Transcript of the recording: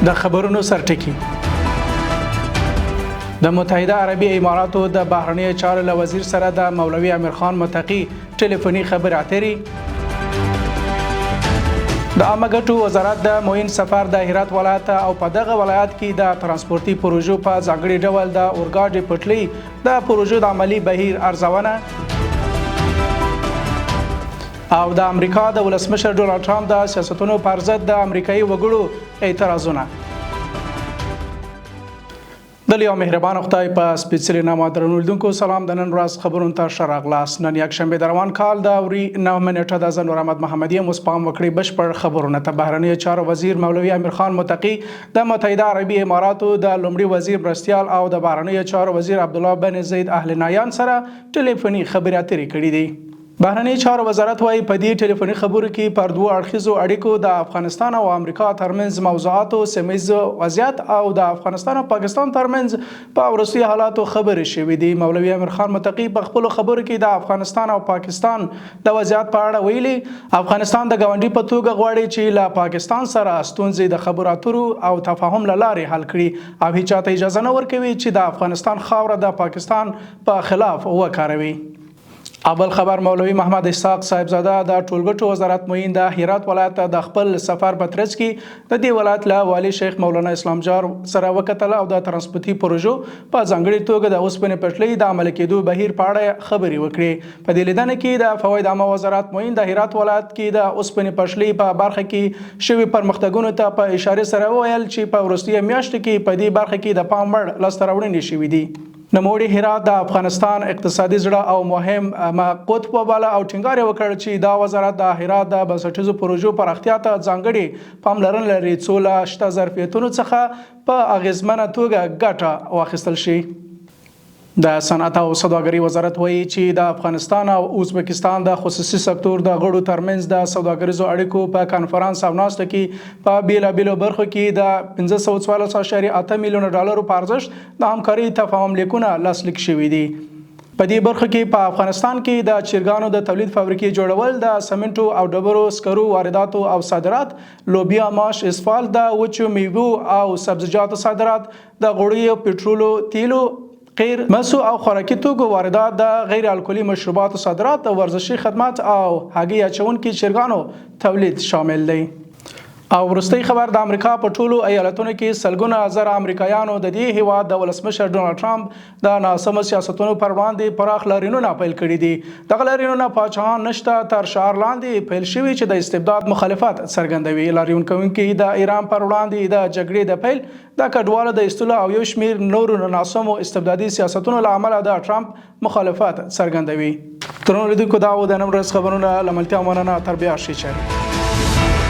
د خبرونو سرټکی: د متحده عربي اماراتو د بهرنیو چارو له وزیر سره د مولوي امیر خان متقي ټلیفوني خبرې اترې. د عامه ګټو وزارت د معین سفر د هرات ولایت او په دغه ولایت کې د ترانسپورتي پروژو په ځانګړي ډول د اورګاډي پټلۍ د پروژو د عملي بهیر ارزونه. او د امریکا د ولسمشر ډونالد ټرمپ د سیاستونو پر ضد د امریکایي وګړو اعتراضونه. د لوی او مهربان خدای په سپېڅلي نامه درنو لیدونکو سلام. د نن ورځ خبرونو ته ښه راغلاست. نن یکشنبه د روان کال د وري 9 نیټه ده. زه نور احمد محمدي یم. اوس پام وکړئ بشپړ خبرونه ته. بهرنیو چارو وزیر مولوي امیر خان متقي د متحده عربي اماراتو د لومړي وزیر مرستیال او د بهرنیو چارو وزیر عبدالله بن زید اهل نایان سره ټلیفوني خبرې اترې کړې دي. بهرنیو چارو وزارت وايي، په دې ټلیفوني خبرو کې پر دوو اړخیزو اړیکو، د افغانستان او امریکا ترمنځ موضوعاتو، سیمه ییز وضعیت او د افغانستان او پاکستان ترمنځ په وروستیو حالاتو خبرې شوې دي. مولوي امیر خان متقي په خپلو خبرو کې د افغانستان او پاکستان د وضعیت په اړه ویلي، افغانستان د ګاونډي په توګه غواړي چې له پاکستان سره ستونزې د خبرو اترو او تفاهم له لارې حل کړي او هیچا ته اجازه نه ورکوي چې د افغانستان خاوره د پاکستان په خلاف وکاروي. اول خبر: مولوي محمد اسحاق صاحبزاده د ټولګټو وزارت معین د هرات ولایت ته د خپل سفر په ترڅ کې د دې ولایت له والي شیخ مولانا اسلام جار سره وکتل او د ترانسپورتي پروژو په ځانګړي توګه د اوسپنې پټلۍ د عملي کېدو بهیر په اړه خبرې وکړې. په دې لیدنه کې د فواید عامه وزارت معین د هرات ولایت کې د اوسپنې پټلۍ په برخه کې شوي پرمختګونو ته په اشارې سره وویل چې په وروستیو میاشتو کې په دې برخه کې د پام وړ لاسته راوړنې شوې دي. نوموړي هرات د افغانستان اقتصادي زړه او مهم قطب وباله او ټینګار یې وکړ چې دا وزارت د هرات د بنسټیزو پروژو پراختیا ته ځانګړې پاملرنه لري، څو له شته ظرفیتونو څخه په اغېزمنه توګه ګټه واخیستل شي. د صنعت او سوداګرۍ وزارت وایي چې د افغانستان او ازبکستان د خصوصي سکتور د غړو ترمنځ د سوداګریزو اړیکو په کانفرانس او ناسته کې په بېلابېلو برخو کې د 514.8 میلیونه ډالرو په ارزښت د همکارۍ تفاهم لیکونه لاسلیک شوي دي. په دې برخو کې په افغانستان کې د چرګانو د تولید فابریکې جوړول، د سمنټو او ډبرو سکرو واردات او صادرات، لوبیا، ماش، اسفالت، د وچو میوو او سبزیجاتو صادرات، د غوړیو، پټرولو، تیلو، قیر، مسو او خوراکي توکو واردات، د غیر الکولي مشروباتو صادرات، د ورزشي خدمات او هګۍ اچونکي چرګانو تولید شامل دی. او وروستۍ خبر: د امریکا په ټولو ایالتونو کې سلګونه زره امریکایانو د دې هیواد د ولسمشر ډونالد ټرمپ د ناسمو سیاستونو پر وړاندې پراخ لاریونونه پیل کړي دي. دغه لاریونونه پاچاهان نشته تر شعار لاندې پیل شوي چې د استبداد مخالفت څرګندوي. لاریون کوونکي د ایران پر وړاندې د جګړې د پیل، د کډوالو د ایستلو او یو شمیر نورو ناسمو استبدادي سیاستونو له امله د ټرمپ مخالفت څرګندوي. درنو لیدونکو، دا و د نن ورځ خبرونه. له ملتیا مننه، تر بیا ښې چارې.